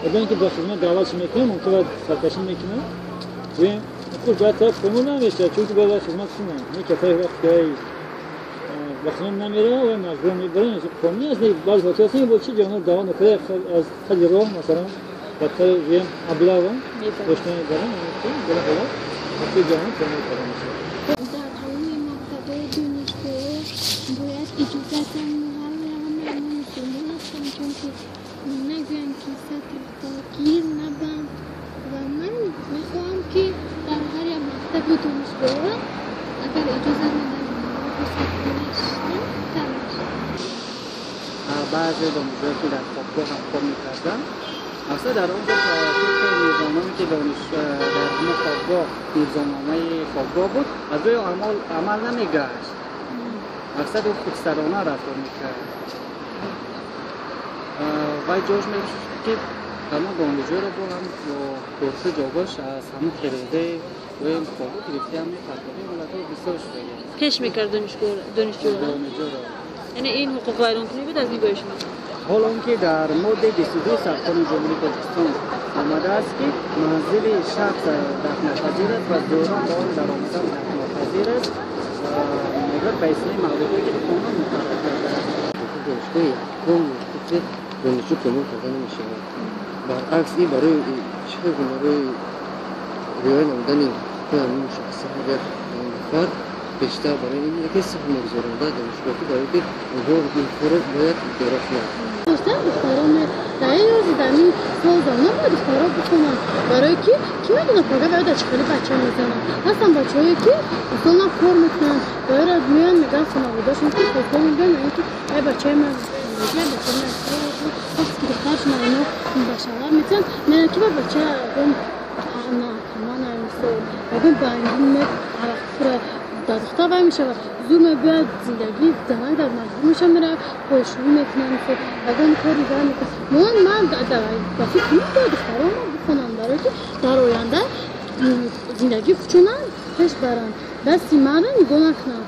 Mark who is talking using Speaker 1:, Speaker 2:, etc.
Speaker 1: Одаме ки ба хизмат даъватш мекунад, мумкин бояд саркашӣ мекунад, гӯем ҳуқуқ ҷиҳат поймол намешавад, чунки бояд хизмат кунад. Не касое вақт ки ба хизмат намеравад ва маҷбур мебаранд, қонунӣ аст. Баъзе ҳолатҳо ҳастанд, бо чӣ ҷавонон даъват мекунад аз таги роҳ, масалан ба тари гӯем аблава дошта мебаранд, бо ҳолат ҳуқуқи ҷавонон поймол карда мешавад.
Speaker 2: Дар ҳамаи мактабҳои донишгоҳҳо бояд иҷозатан ҳама мусулмон ҳастанд, чунки нагӯянд ки сатр гир набанд. Ва ман мехоҳам, ки дар ҳар як мактаби донишгоҳҳо агар иҷозат медиҳанд, хубтар мешавад.
Speaker 3: Баъзе донишҷӯе ки дар хобгоҳ ҳам кор мекарданд, аслан дар он ҷо тибқи низомномае ки дар ҳамон хобгоҳ низомномаи хобгоҳ буд, аз рӯи амал намегашт. Мақсад ӯ худсарона рафтор мекард. Вай ҷош мешуд, ки ҳамон донишҷӯро бо ҳам бо курсӣ ҷогош аз ҳамон тирезаи гӯем хобгоҳ гирифта ҳам мепартофт. Ин ҳолатҳо бисёр шудагӣ.
Speaker 4: Пеш мекард донишҷӯро?
Speaker 3: Донишҷӯро.
Speaker 4: Яъне ин ҳуқуқвайронкунӣ буд аз нигоҳи шумо?
Speaker 3: Ҳол он ки дар моддаи 22 Сарқонуни Ҷумҳурии Тоҷикистон омадааст, ки манзили шахс дахлнопазир аст ва зӯран ба он даромадан дахлнопазир аст, мегӯяд ба ислоҳи мавридҳое ки қонун муқаррар кардааст.
Speaker 5: Ҳуқуқи донишгоҳ якум ҳуқуқи донишҷӯ поймол карда намешавад. Баръакс, ин барои чӣ хел барои риоя намудани ҳуқуқи ҳамин шахси ҳар як нафар бештар барои ин яке саҳм мегузаронда донишгоҳ, ки барои ки онҳо ин корро бояд идора кунанд.
Speaker 6: Доштан духтарон дар ин рӯзи дар ин сол замон бояд духтаро бихонанд, барое ки кӣ медонад пага бояд дар чӣ хеле бача мезананд. Ҳастанд бачаҳое ки мисол кор мекунанд, бояд меоянд мегӯянд хонаводаашон ки хостор мегӯянд, мегӯянд ки ай бачаи ман ай бачаи ман вақте ки духтарашон ино ба шавҳар метиҳанд, мегӯянд ки ба бача ягон наркоман, мисол ягон бандит арақхӯра дар духтар вай мешавад, зур мебиёяд, зиндагии занак дар маҷбур мешавад, меравад пойшӯӣ мекунад, мисол ягон кори вай мекунад. Ман ба фикр мекунам духтароно бихонанд, барое ки дар оянда зиндагии худшона пеш баранд, дасти маро нигоҳ накунанд.